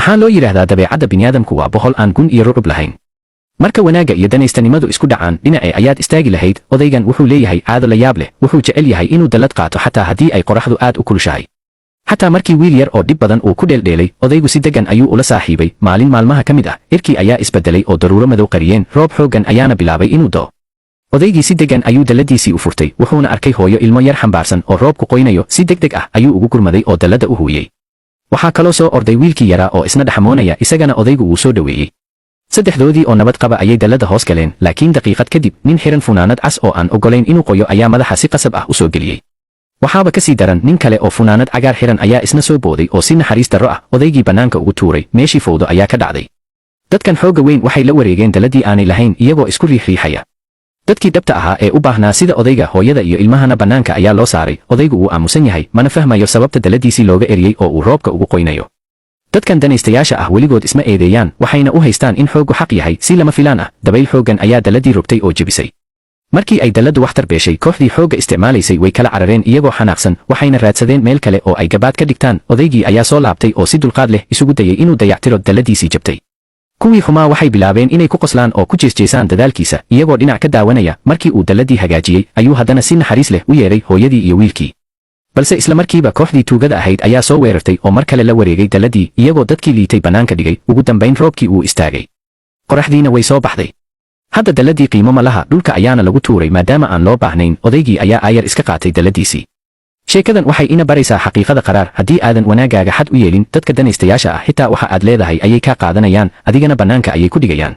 Maxaa loo yidhaahdaa dabeecadda bini'aadamku waa bohol aan gun iyo rucub lahayn? Marka wanaagga iyo danaystanimadu isku dhacaan, dhinacee ayaad istaagi lahayd? Odaygan wuxuu leeyahay caado la yaab leh. Wuxuu jecel yahay inuu dallad qaato xataa haddii ay qoraxdu aad u kulushahay. Xataa markii wiil yar oo dhib badan uu ku dheeldheelay, odaygu si deggan ayuu ula saaxiibay. Maalin maalmaha ka mid ah, cirkii ayaa isbedelay oo daruuro madow qariyeen, roob xooggan ayaana bilaabay inuu da'o. Odaygii si deggan ayuu dalladiisii u furtay, wuxuuna arkay hooyo ilmo yar xambaarsan oo roobku qoynayo. Si degdeg ah ayuu ugu gurmaday oo dalladda u huwiyey. Waxaa kaloo soo orday wiilkii yaraa oo isna dhaxamoonaya, isagana odaygu wuu soo dhoweeyey. Saddexdoodii oo nabad qaba ayay dallada hoos galeen, laakiin daqiiqad kadib nin xiran funaanad cas oo aan oggolayn inuu qoyo ayaa madaxa si qasab ah u soo geliyey. Waxaaba ka sii daran, nin kale oo funaanad cagaar xiran ayaa isna soo booday oo si naxariis darro ah odaygii bannaanka ugu tuuray. Meeshii fowdo ayaa ka dhacday. Dadkan xoogga weyn waxay la wareegeen dalladii aanay lahayn, iyagoo isku riixriixaya. Dadkii dhabta ahaa ee u baahnaa, sida odayga, hooyada iyo ilmahana, bannaanka ayaa loo saaray. Odaygu wuu aamusan yahay, mana fahmayo sababta dalladiisii looga eriyey oo uu roobka ugu qoynayo. Dadkan danaystayaasha ah weligood isma eedeeyaan, waxayna u haystaan in xooggu xaq yahay. Si lama filaan ah, dabayl xooggan ayaa dalladii rogtay oo jebisay. Markii ay dalladdu waxtar beeshay, kooxdii xoogga isticmaalaysay way kala carareen iyagoo xanaaqsan, waxayna raadsadeen meel kale oo ay gabaad ka dhigtaan. Odaygii ayaa soo laabtay oo si dulqaad leh isugu dayay inuu dayactiro dalladiisii jabtay. Kuwii xumaa waxay bilaabeen inay ku qoslaan oo ku jeesjeesaan dadaalkiisa, iyagoo dhinac ka daawanaya. Markii uu dalladii hagaajiyey ayuu haddana si naxariis leh u yeedhay hooyadii iyo wiilkii, balse isla markiiba kooxdii tuugada ahayd ayaa soo weerartay oo mar kale la wareegay dalladii, iyagoo dadkii liitay bannaanka dhigay. Ugu dambayn roobkii wuu istaagay, qoraxdiina way soo baxday. Hadda dalladii qiimo ma laha, dhulka ayaana lagu tuuray maadaama aan loo baahnayn. Odaygii ayaa aayar iska qaatay dalladiisii. Sheekadan waxay ina baraysaa xaqiiqada qaraar: haddii aadan wanaaggaaga xad u yeelin, dadka danaystayaasha ah xitaa waxa aad leedahay ayay kaa qaadanayaan, adigana bannaanka ayay ku dhigayaan.